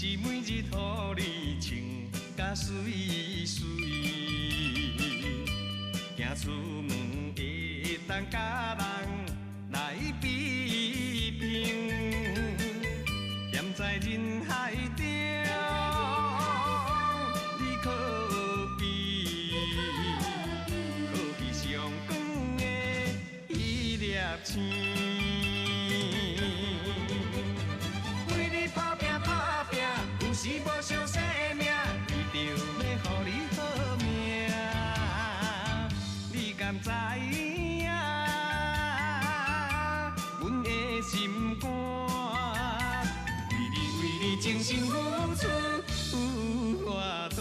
是每日予你穿甲媠媠，行出門會當佮人來比拼，踮在人海中，你可比可比上光的彼粒星。為你打拼打拼，有時無相生命，為著欲予你好命，你敢知影？阮的心肝，為你為你真心付出有偌大。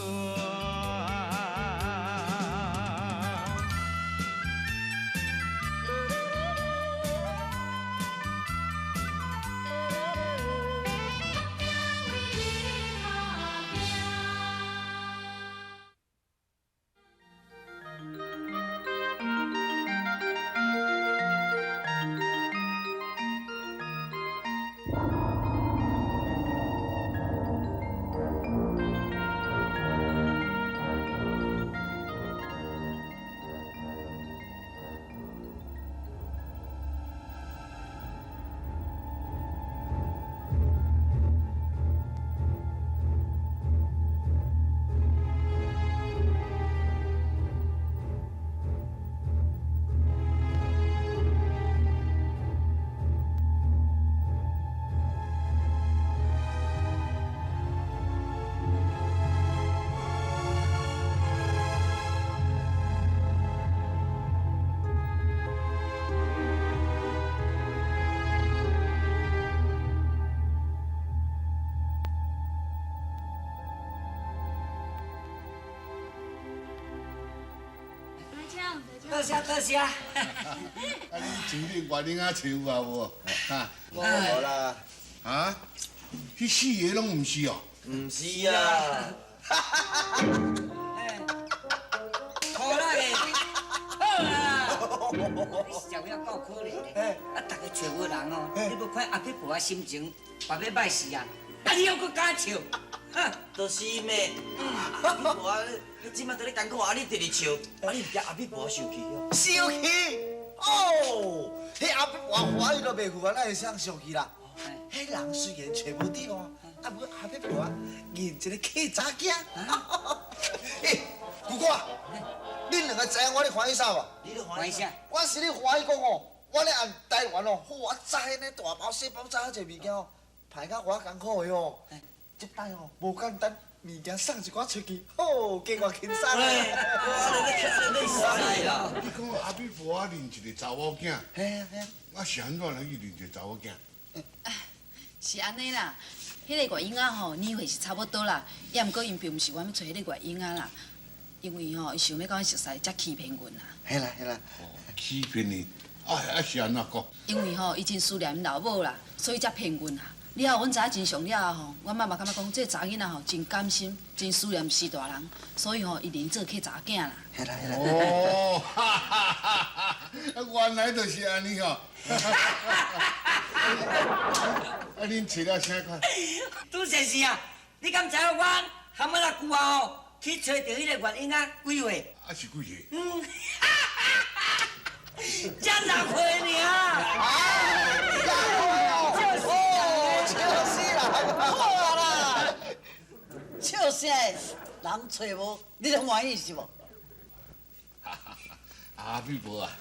多謝多謝。啊，恁前日外囡仔揣有啊無？哈？無啦。啊？彼四个攏毋是哦？毋是啊。好啦，好啦。你社會夠可憐的，啊，逐个揣無人哦，你無看阿伯婆的心情，嘛欲歹勢啊，啊，你猶閣敢笑？就是咩？阿伯婆，你這擺在咧艱苦啊，你直直笑，啊，你毋驚阿伯婆生氣哦？生氣？哦，彼阿伯婆歡喜都袂赴啊，哪會使生氣啦？彼人雖然揣無著哦，啊，毋過阿伯婆認一个契查囝。欸，姑姑啊，恁兩个知影我咧歡喜啥無？你咧歡喜啥？我是咧歡喜講哦，我咧按台灣哦，我載呢大包小包載遐濟物件哦，排甲我艱苦的哦。這擺哦，無簡單，物件送一寡出去，好，加偌輕鬆啊！你講阿比婆啊，認一個查某囝，嘿啊嘿啊，啊是按怎來去認一個查某囝？是按呢啦，彼个外嬰仔吼年歲是差不多啦，也毋過𪜶並毋是阮欲揣彼个外嬰仔啦，因為吼伊想欲共阮熟似，才欺騙阮啦。嘿啦嘿啦，欺騙你，啊啊是按怎講？因為吼伊真思念𪜶老母啦，所以才騙阮啦。了後，阮知影真相了後吼，阮媽嘛感覺講，這个查某囡仔吼真甘心，真思念徐大人，所以吼伊認做契查某囝啦。嘿啦嘿啦。哦，哈哈哈哈！原來就是按呢吼。啊，恁揣了啥款？拄先生啊，你敢知影我含仔那久啊吼，去揣著彼个原因啊幾歲？啊是幾歲？嗯，才6歲爾。啊，6歲哦。笑死人，好啦！笑啥？人揣無，你攏歡喜是無？阿美婆啊，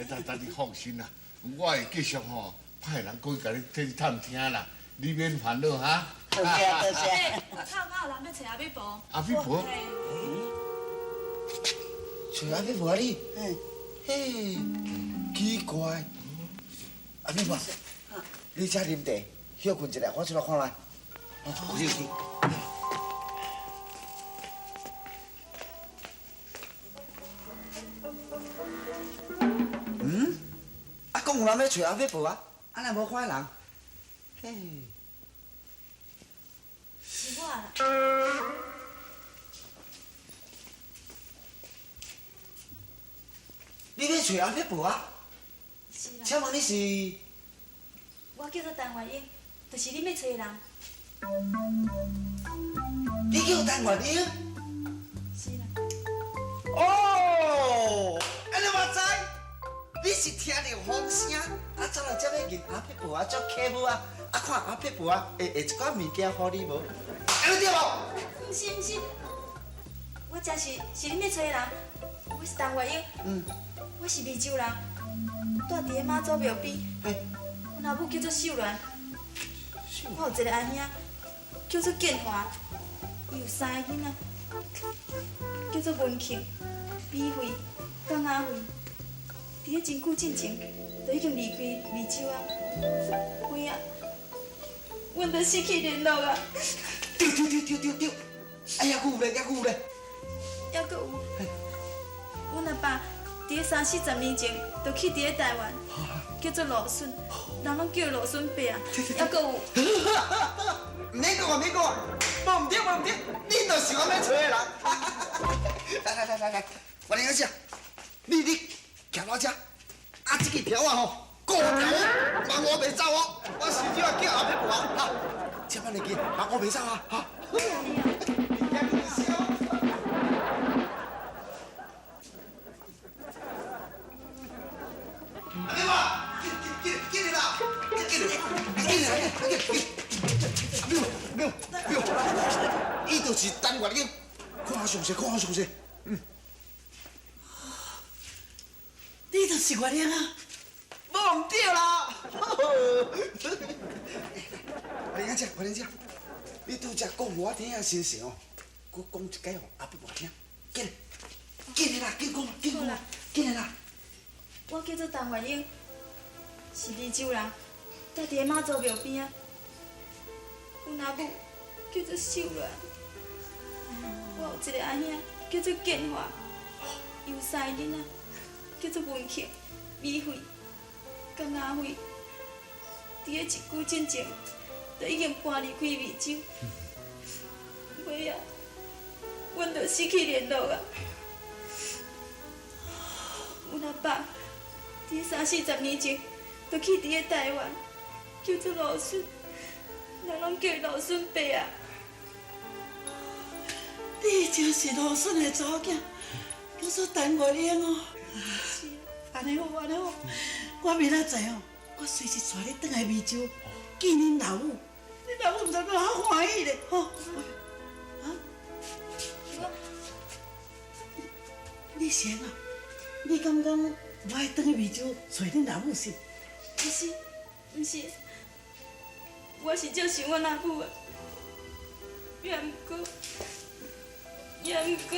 等等你放心啦，我會繼續吼派人過去共你替你探聽啦，你免煩惱哈。多謝多謝。外口敢有人欲揣阿美婆？阿美婆？揣阿美婆啊你？嘿，奇怪，阿美婆，你遮啉茶。歇睏一下，我出來看覓。有去。嗯？啊，講有人欲揣阿伯婆啊？啊，若無看人？嘿。是我啦。你欲揣阿伯婆啊？是啦。請問你是？我叫做陳月英。就是恁欲揣的人。你叫陈月英？是啦。哦，按呢我知，你是听著风声，啊走来遮欲认阿撇婆啊做客户啊，啊看阿撇婆啊会下一寡物件予你无？按呢对无？毋是毋是，我真是是恁欲揣的人，我是陈月英。我是湄洲人，住伫咧妈祖庙边。阮阿母叫做秀兰，我有一个阿兄叫做建华，伊有三个囡仔，叫做文庆、美惠、江阿惠。伫咧真久进前，就已经离开湄洲啊。尾仔，阮就失去联络啊。对对对对对对，哎呀，阁有咧，犹阁有咧。犹阁有，阮阿爸伫咧三四十年前就去伫咧台湾，叫做鲁迅，人拢叫鲁迅伯啊。犹阁有。毋免讲啊，毋免讲啊，无毋对，无毋对，你就是我欲揣的人。来来来来来，我来姐，你徛我遮，啊，这个条仔吼，固条，万我袂走哦，我是叫叫阿伯婆啊，哈，这摆来记，万我袂走啊，哈。阿伯，紧紧紧啦，紧紧紧来，紧紧。阿母，母，母，伊就是陈月英，看我详细，看我详细。嗯。你就是月英啊？无毋对啦！月英姐，月英姐，你拄才讲予我听的心情哦，阁讲一摆予阿伯母听，紧，紧来啦，紧讲，紧讲，紧来啦。我叫做陈月英，是湄洲人，住伫咧妈祖庙边仔。阮阿母叫做秀兰，我有一个阿兄叫做建华，伊有三个囡仔，叫做文庆、美惠、佮阿惠。伫咧一久进前，就已经搬离开湄洲。尾仔，阮就失去联络啊。阮阿爸伫三四十年前，就去伫咧台湾，叫做鲁迅，人拢叫伊鲁迅伯啊。你就是鲁迅的查某囝，叫做陈月英哦。是啊，按呢好，按呢好。我明仔载哦，我随时带你转来湄洲见恁老母，恁老母毋知阁好欢喜咧，吼。啊？你是按怎？你敢讲我爱转去湄洲找恁老母是？毋是，毋是，我是足想阮阿母的，也毋过，也毋过，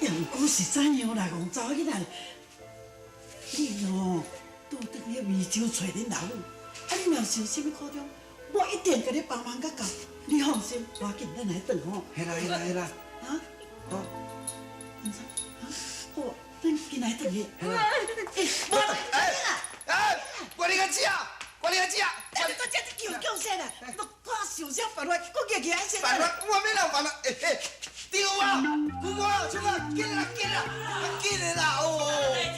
也毋过是怎样啦？戆查某囡仔，你哦，拄转去湄洲找恁老母，啊，你若是有啥物苦衷，我一定共你帮忙甲到。你放心，无要紧，咱来转吼。嘿啦嘿啦嘿啦，啊？好，啊，好，咱紧来转去。欸，无啦，哎，我你较食，我你较食。哎，你这这叫叫啥啦？都看想啥办法，阁举起来先。办法，我免人办法，欸欸，对啊，姑姑啊，出来，紧啦紧啦，紧的啦，哦，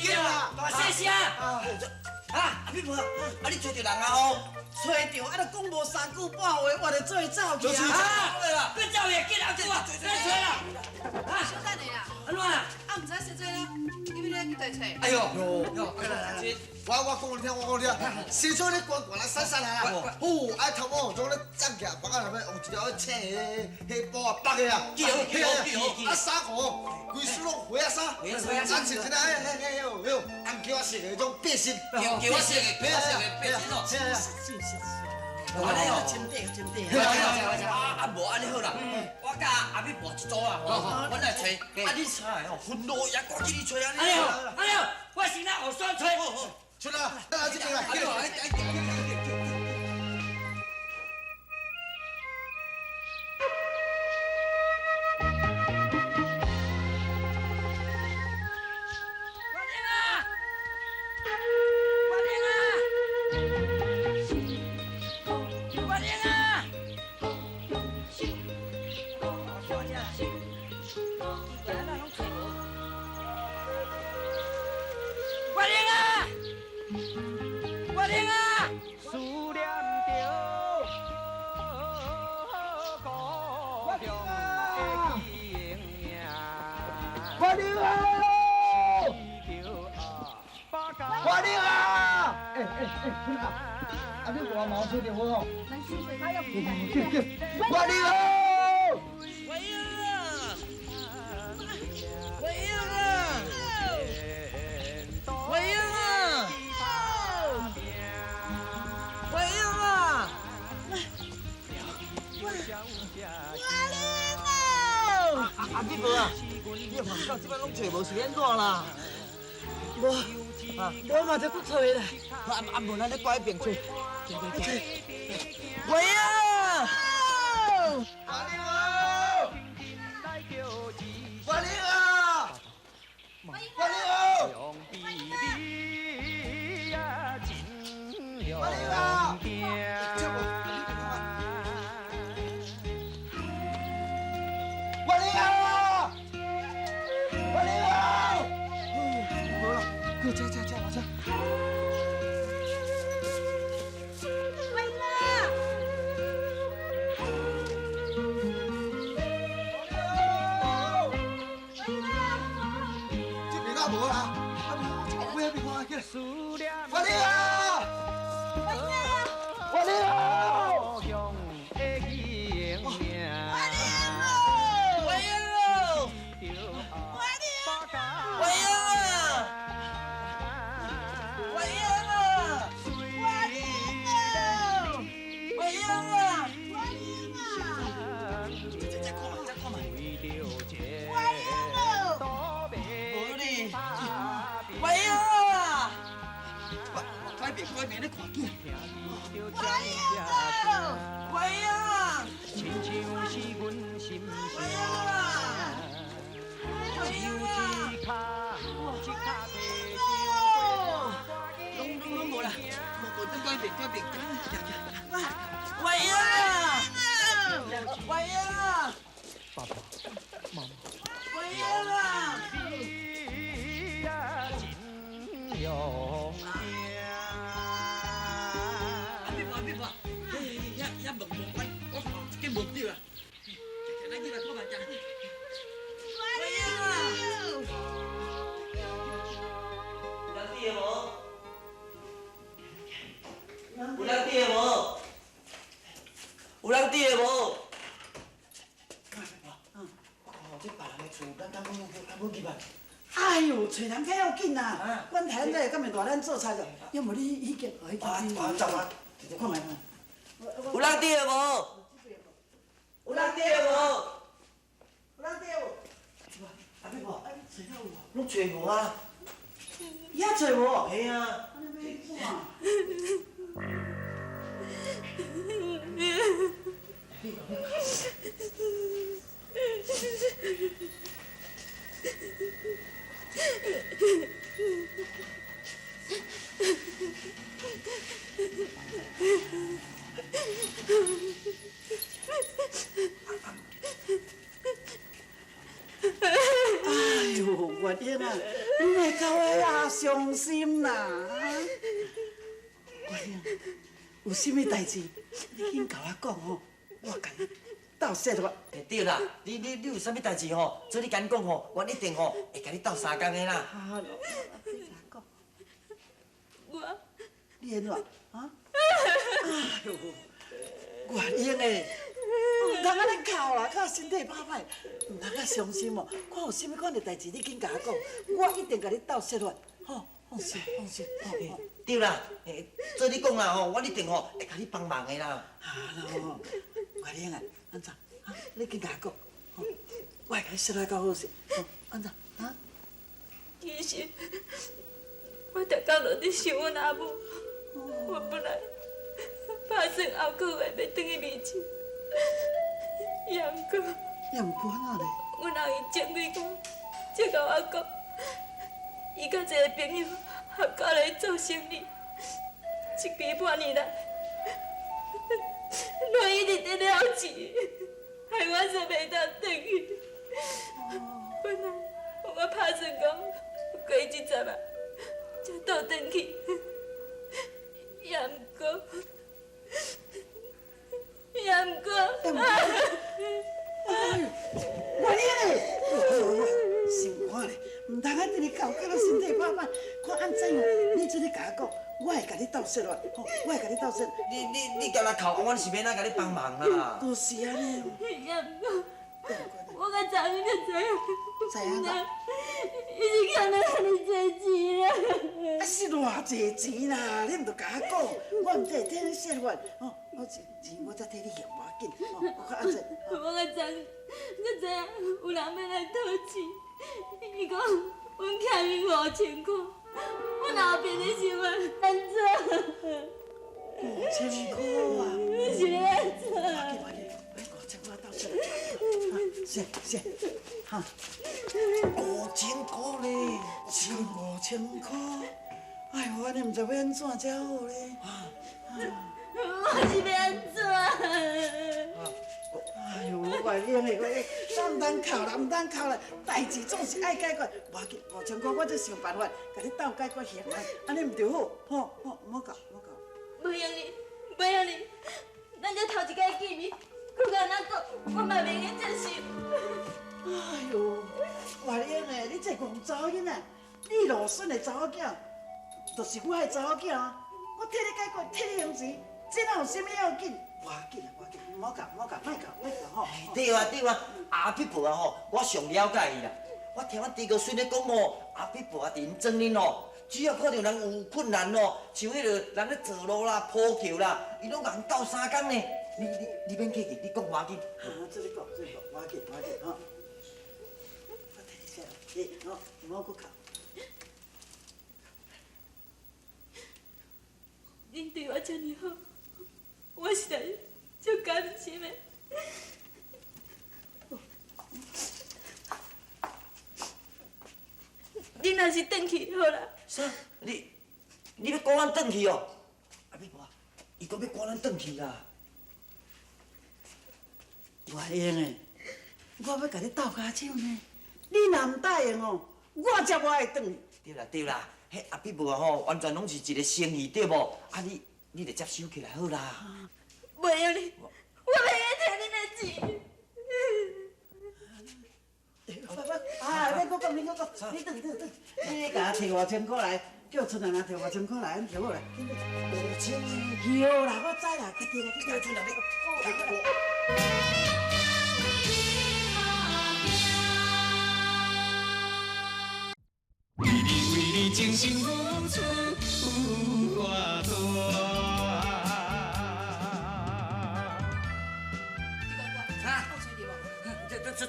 紧啦，大细声。啊，阿美婆，啊你揣著人啊哦？揣著，啊，就讲无三句半话，我就做走去啊！别走去，紧来久啊，别揣啦！啊，小等下啦。按怎啦？啊，毋知实在啦，你欲咧去对揣？哎呦，哟，来来来，我讲你听，我讲你听，时阵咧悬悬啊，散散啊啦，哦，啊头毛总咧站起来，房仔内面用一条青的彼布啊绑的啊，记好记好记好，啊衫裤规身拢花仔衫，啊穿一个迄迄迄迄红桥仔色的迄种背心，桥仔色的背心的背心哦，是啊。安尼哦，签底签底。啊啊，无按呢好啦，我佮阿美婆一组啦，吼，阮来揣，啊你揣哦，分路也赶紧去揣啊。安尼好，按呢好，我先来后山揣。出来，来这边来。玲啊！哎哎哎，春啊，啊你外毛找著无吼？月玲啊！月英啊！月英啊！月英啊！月英啊！月玲啊！阿美婆啊，你看到这摆拢找无是按怎啦？无，我嘛在阁找啦。啊啊，无咱咧挂彼边找。找。月英啊！月玲啊！月玲啊！月玲啊！月玲啊！月玲啊！无啦，过这这这这。这边啊无啦，啊无，我那边看起来。月玲啊！月玲啊！月英哦！月英啊！月英啊！月英啊！再看嘛，再看嘛。无哩，月英啊！快边快边，你看紧。月英啊！月英啊！月英啊！拢拢拢无啦，无无，等改变改变，月英啊！月英啊！爸爸妈妈，月英啊！阿美婆阿美婆，遐遐门无关，我看这间无对啊。来进来看觅者。月英啊！有人伫的无？有人伫的无？有人伫的无？我看这别人的厝，咱敢要入来？哎呦，找人较要紧啦！管他咱敢会赖咱做菜的，要无你彼间，彼间。我走啊！看觅。有人伫的无？有人伫的无？有人伫无？阿美婆，找了有无？拢找无啊？伊遐找无？嘿啊。哎呦，月英啊，你会搞我啊伤心啦！月英，有啥物代志，你紧共我讲吼，我共你斗说法。对啦，你有啥物代志吼，做你敢讲吼，我一定吼会共你斗相共的啦。啊，我，你按怎？啊？哎呦，月英欸，毋通按呢哭啦，哭身体歹歹，毋通啊伤心哦。看有啥物款的代志，你紧共我讲，我一定共你斗说法。吼，放心，放心，吼。对啦，做你讲啦吼，我一定吼会共你帮忙的啦。啊咯，月英啊，按怎？啊，你紧共我讲，吼，我会共你说法较好势。吼，按怎？啊？其实，我逐工拢伫想阮阿母。我本来打算后个月欲转去湄洲，也毋过，也毋过按怎咧？阮翁伊前几工才共我讲，伊佮一个朋友合伙来做生意，这几半年来，拢一直伫了钱，害我煞袂当转去。本来我打算讲过一阵仔才倒转去。也毋过，也毋过，哎呦，月英欸，心肝咧，毋通啊，直直哭，哭到身体歹歹。看按怎样，你这个共我共你鬥說法，吼，我會共你鬥說。你共來哭，阮是欲按怎共你幫忙啦？就是按呢。我較早就知影，知影啦。伊是欠咱遐爾濟錢啦。啊是偌濟錢啦，你毋著共我講，我毋知會替你說法，吼，我錢我才替你還，無要緊，吼，我較按怎？我較早就知影有人欲來討錢，伊講阮欠伊5000箍，阮後壁咧想按怎？ 5000箍啊！是欲按怎？ 5000箍鬥說，是是，哈，5000箍咧，是5000箍。哎呦，按呢毋知欲按怎才好咧。我是欲按怎？哎呦，月英的，月英，咱毋通哭啦，毋通哭啦，代誌總是愛解決。無要緊，5000箍我再想辦法，共你鬥解決還來，按呢毋著好，吼吼，毋好哭，毋好哭。袂用哩，袂用哩，咱才頭一擺見面，閣按怎講，我嘛袂用接受。哎呦，月英的，你這戇查某囡仔，你老孫的查某囝，就是我的查某囝啊！我替你解決，替你還錢，這哪有啥物要緊？無要緊啊，無要緊，毋好哭，毋好哭，莫哭，莫哭吼。對啊對啊，阿撇婆啊吼，我上了解伊啦。我聽阮豬哥孫咧講吼，阿撇婆啊，佇𪜶庄恁吼，只要看著人有困難哦，像彼个人咧做路啦、鋪橋啦，伊攏共鬥相共呢。你免客氣，你講無要緊。啊，這你講，這你講，無要緊，無要緊吼。我替你說，你吼，毋好閣哭。恁對我這爾好，我實在足甘心的。恁若是轉去好啦。啥？你欲趕阮轉去哦？阿美婆，伊講欲趕咱轉去啦。月英的，我欲共你鬥跤手呢，你若毋答應哦，我才無愛轉去。對啦對啦，彼阿比婆吼，完全攏是一个生意對無？啊你，你著接收起來好啦。袂用哩，我袂用摕恁的錢。啊，免閣講，免閣講，你轉轉轉，你共我摕5000箍來，叫春蘭摕5000箍來，按摕好來。5000？對啦，我知啦，去摕來，去摕。春蘭，你。为你为你真心付出有偌大。哈？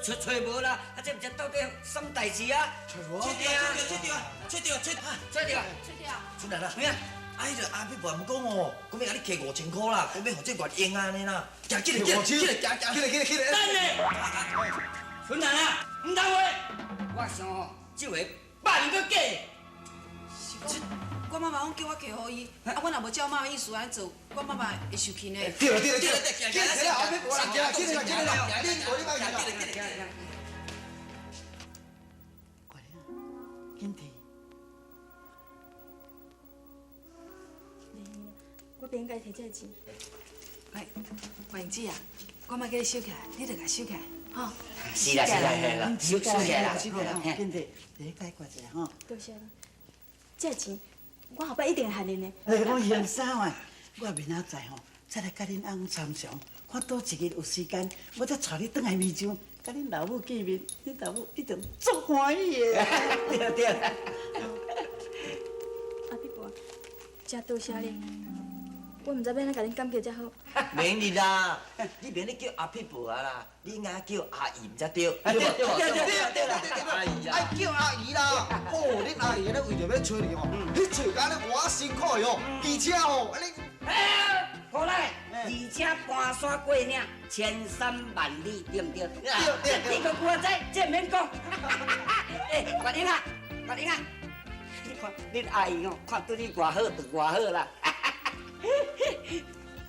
这揣无啦，啊这毋知到底啥物代志啊？揣无？揣著啊！揣著啊！揣著啊！揣著啊！揣著啊！春兰啊，咩啊？啊，彼个阿伯婆毋讲哦，讲欲共你摕5000箍啦，讲欲予这月英按呢啦。行起来，起来，起来，行，起来，起来，起来！等下，春兰啊，毋通话，我想吼，这回百面阁假的。是讲，我妈妈讲叫我摕予伊，啊，我若无照妈妈意思按呢做，我妈妈会生气呢。对了对了对了，起来阿伯婆啦，起来起来起来，你无你莫去啦。快点，紧提。我袂应该摕这个钱。喂，月英姊啊，我妈叫你收起来，你著共收起来，吼。是啦是啦是啦，收起来啦，收起来，紧提，你解决一下吼。多谢啦，这钱我后摆一定会还恁的。哎，我嫌啥啊？我明仔载吼，再来佮恁翁参详，看佗一日有时间，我才带你转来湄洲，佮恁老母见面，恁老母一定足欢喜的。对对。阿伯婆，真多谢你，我毋知欲按怎共恁感激才好。免哩啦，你免咧叫阿撇婆啊啦，你应该叫阿姨才对。对对对对对对，阿姨啊，爱叫阿姨啦。哦，恁阿姨咧为著欲揣你吼，你揣甲咧偌辛苦的哦，而且吼，你。哎，好来，而且搬山过岭，千山万里，对毋对？对对对。这个我知，这毋免讲。哎，月英啊，月英啊，你看恁阿姨哦，看对你偌好就偌好啦。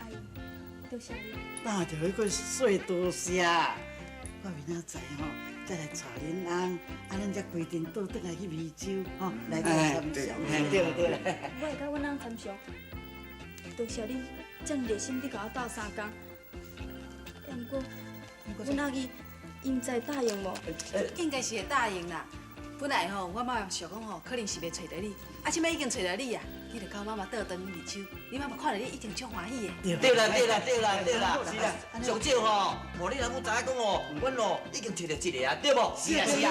阿姨，多谢你。那就彼个说多谢。我明仔载吼，再来带恁翁，啊，恁才规阵倒转来去湄洲吼，来做参详。对对对。我会佮阮翁参详。多谢恁这么热心伫共我斗相共。毋过，阮阿姨伊毋知会答应无？应该是会答应啦。本来吼，我妈想讲吼，可能是袂揣著你，啊，这摆已经揣著你啊，记得甲我妈妈倒转去沂州，你妈妈看著你一定足欢喜的。对啦对啦对啦对啦，是啦，上少吼，无你老母知影讲哦，阮哦已经找著一个啊，对无？是啊是啊，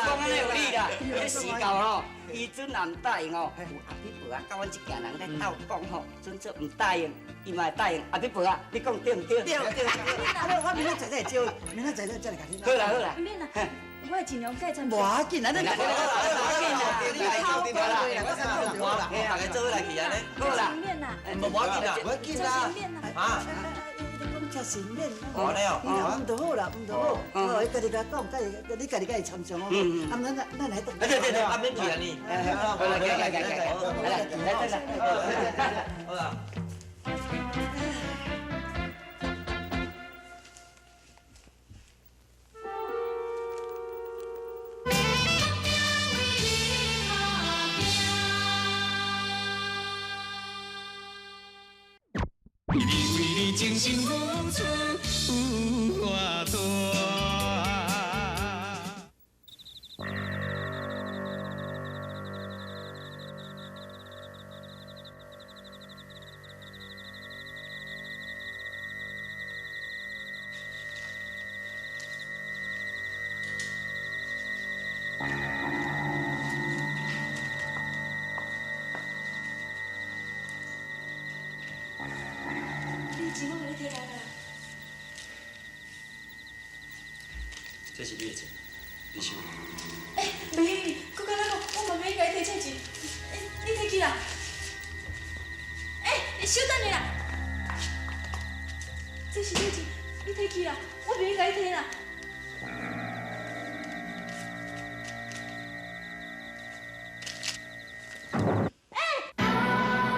讲按呢有理啦，彼时到吼，伊阵若毋答应吼，有阿比婆啊，佮阮这家人咧斗讲吼，阵做毋答应，伊嘛会答应。阿比婆啊，你讲对毋对？对对对。啊，我明仔载再招，明仔载再来共你。好啦好啦。毋免啦，我会尽量改参。无要紧啊，你好啦，我大家做伙来去按呢。好啦。免啦。无要紧啦，无要紧啦。免啦。啊。讲遮神免。哦，安尼哦。毋就好啦，毋就好。哦，伊家己共讲，家己你家己共伊参详哦。啊，咱来转。对对对，啊免去啊你。好啦，来来来来来来来来，好啦。因为你真心付出有偌大。你钱我予你提来啦。这是你的钱，你收。欸，袂，阁较咱讲，我嘛袂共你提这钱，欸，你提去啦。欸，稍等下啦。这是你的钱，你提去啦，我袂共你提啦。